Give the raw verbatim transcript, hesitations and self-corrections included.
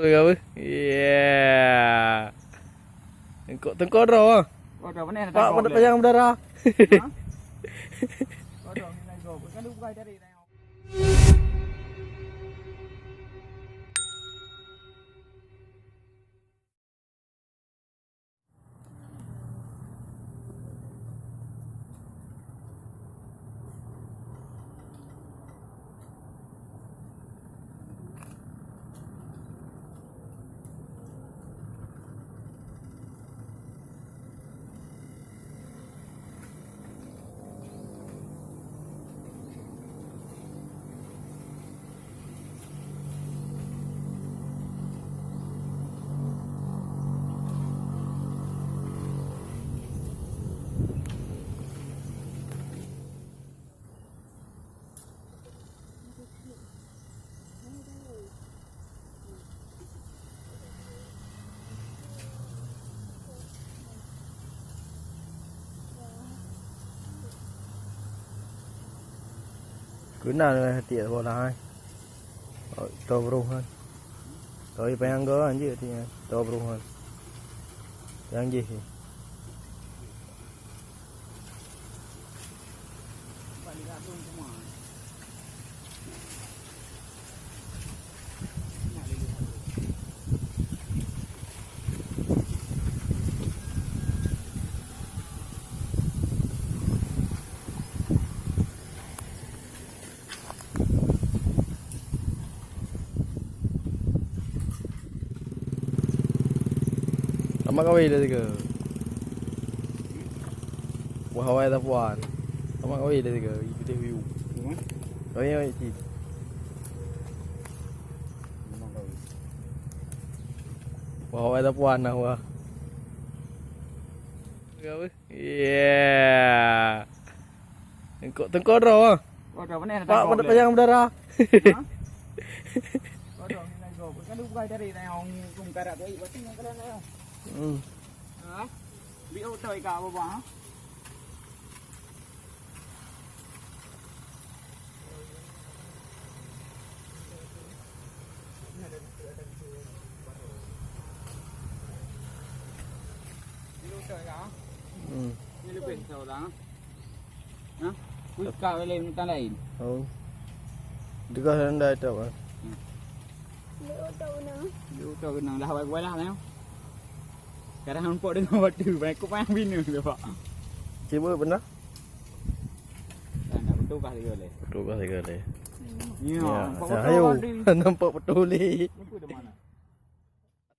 Apa? Ya. Tengkok, tengkok droe, ah. Kok droe, mana Pak, pada payang berdarah. Ha? Kok droe, mana droe? Kan bukai tadi. Keunan lah tiek bola hai. Oh, to bruh hai. To panyang go anjir tiek to bruh hai. Yang jih. Tamat kawin dah tiga. Wah, awai dah puan. Tamat kawin dah tiga. Ikuti view. Kawin awai cik. Wah, awai dah puan dah wah. Apa? Ya. Tengkok, tengkok droe, ah. Kok droe, mana Pak, pada payang berdarah. Ha? Kok droe, mana droe? Kan bukai tadi dah yang kum karat tu, berarti yang kalian dah. Hmm. Ha? Bi otak ikat apa, Bang? Ha? Hmm. Ni lebih seorang. Ha? Wih, kau boleh minta lain. Oh. Dekat rendah itu apa? Hmm. Dia otak kena. Dia otak kena. Dah awal kualah lah. Sekarang nampak dengan batu. Banyak kau payah bina tu, Pak. Cuba pernah? Dah, dah, betul kah tiga boleh? Betul kah tiga boleh? Ya, ya, nampak saya betul ayo. Batu. Nampak betul ni. Apa dah mana?